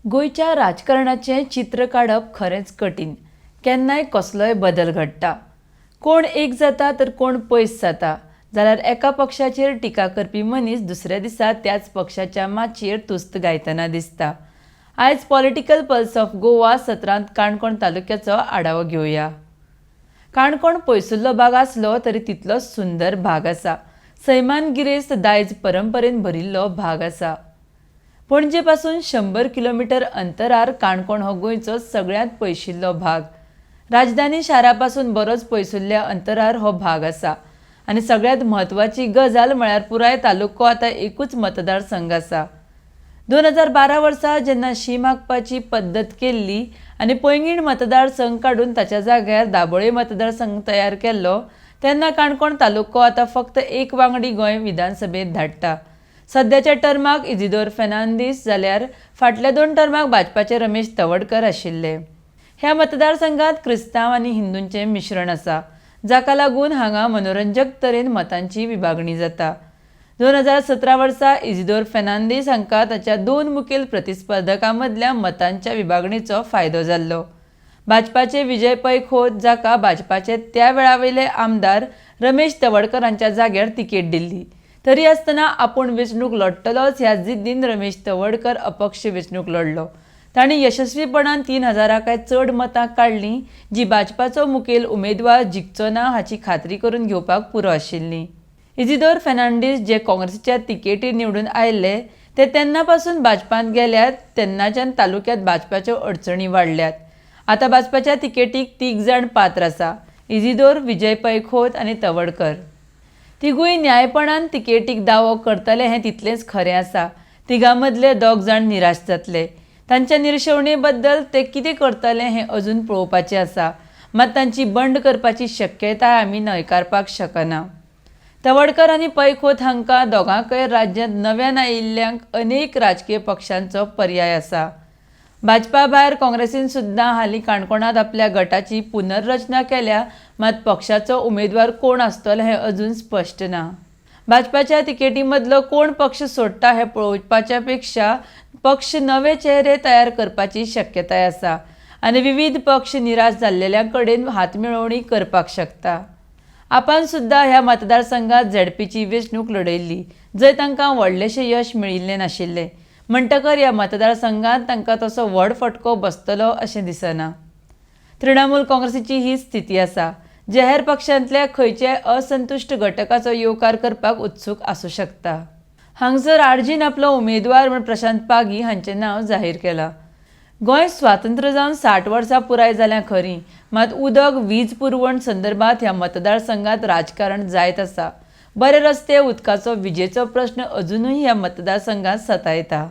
गोंयच्या राजकारणाचें चित्र काडप खरेंच कठीण. केन्नाय कसलोय बदल घडटा. कोण एक जाता तर कोण पयस जाता, जाल्यार एका पक्षाचेर टिका करपी मनीस दुसऱ्या दिसा त्याच पक्षाच्या माचयेर तुस्त गायतना दिसता. आयज पॉलिटिकल पल्स ऑफ गोवा सत्रांत काणकोण तालुक्याचो आढावो घेवया. काणकोण पयसुल्लो भाग आसलो तरी तितलोच सुंदर भाग आसा. सैमान गिरेस्त, दायज परंपरेन भरिल्लो भाग आसा. पणजे पासून 100 किलोमिटर अंतरार काणकोण हो गोंयचो सगळ्यांत पयशिल्लो भाग. राजधानी शारा पासून बरोच पयसुल्ल्या अंतरार हो भाग आसा आनी सगळ्यांत म्हत्वाची गजाल म्हळ्यार पुराय तालुको आतां एकूच मतदारसंघ आसा. 2012 वर्सा जेन्ना शीम आंखपाची पद्दत केल्ली आनी पैंगीण मतदारसंघ काडून ताच्या जाग्यार दाबोळे मतदारसंघ तयार केल्लो, तेन्ना काणकोण तालुको आतां फक्त एक वांगडी गोंय विधानसभेंत धाडटा. सद्याच्या टर्माक इजिदोर फेर्नांदीस, जाल्यार फाटल्या दोन टर्माक भाजपाचे रमेश तवडकर आशिल्ले. ह्या मतदारसंघात क्रिस्तांव आनी हिंदूंचें मिश्रण आसा, जाका लागून हांगा मनोरंजक तरेन मतांची विभागणी जाता. 2017 वर्सा इजिदोर फेर्नांदीस हांकां ताच्या दोन मुखेल प्रतिस्पर्धकां मदल्या मतांच्या विभागणेचो फायदो जाल्लो. भाजपाचे विजय पै खोत, जाका भाजपाचे त्या वेळावयले आमदार रमेश तवडकर हांच्या जाग्यार तिकेट दिल्ली, तरी आसतना आपूण वेंचणूक लढटलोच ह्या जिद्दीन रमेश तवडकर अपक्ष वेंचणूक लढलो. तांणी यशस्वीपणान 3000 काय चड मतां काडलीं, जी भाजपाचो मुखेल उमेदवार जिखचो ना हाची खात्री करून घेवपाक पुरो आशिल्ली. इजिदोर फेर्नांडीस जे काँग्रेसीच्या तिकेटीर निवडून आयिल्ले, ते तेन्ना पासून भाजपांत गेल्यात तेन्नाच्यान तालुक्यांत भाजपाच्यो अडचणी वाडल्यात. आतां भाजपाच्या तिकेटीक तीग जाण पात्र आसा: इजिदोर, विजय पै खोत आनी तवडकर. तिगूय न्यायपणान तिकेटीक दावो करतले हें तितलेंच खरें आसा. तिगां मदले दोग जाण निराश जातले. तांच्या निरशेवणे बद्दल ते कितें करतले हें अजून पळोवपाचें आसा. मात तांची बंड करपाची शक्यताय आमी न्हयकारपाक शकना. तवडकर आनी पै खोत हांकां दोगांकय राज्यांत नव्यान आयिल्ल्यांक अनेक राजकीय पक्षांचो पर्याय आसा. भाजपा भायर काँग्रेसीन सुद्दां हालीं काणकोणांत आपल्या गटाची पुनर्रचना केल्या, मात पक्षाचो उमेदवार कोण आसतलो हें अजून स्पश्ट ना. भाजपाच्या तिकेटी मदलो कोण पक्ष सोडटा हें पळोवपाच्या पेक्षा पक्ष नवे चेहरे तयार करपाची शक्यताय आसा आनी विविध पक्ष निराश जाल्लेल्या कडेन हातमेळोवणी करपाक शकता. आपान सुद्दां ह्या मतदारसंघात झेडपीची वेंचणूक लढयल्ली, जंय तांकां व्हडलेशें यश मेळिल्लें नाशिल्लें. म्हणटकर ह्या मतदारसंघात तांकां तसो व्हड फटको बसतलो अशें दिसना. तृणमूल काँग्रेसीची ही स्थिती आसा, जे हेर पक्षांतल्या खंयच्याय असंतुश्ट घटकाचो येवकार करपाक उत्सूक आसूं शकता. हांगसर आरजीन आपलो उमेदवार म्हूण प्रशांत पागी हांचें नांव जाहीर केलां. गोंय स्वातंत्र्य जावन 60 वर्सां पुराय जाल्यां खरीं, मात उदक, वीज पुरवण संदर्भात ह्या मतदारसंघात राजकारण जायत आसा. बरे रस्ते, उदकाचो, विजेचो प्रश्न अजुनूय ह्या मतदारसंघात सतायता.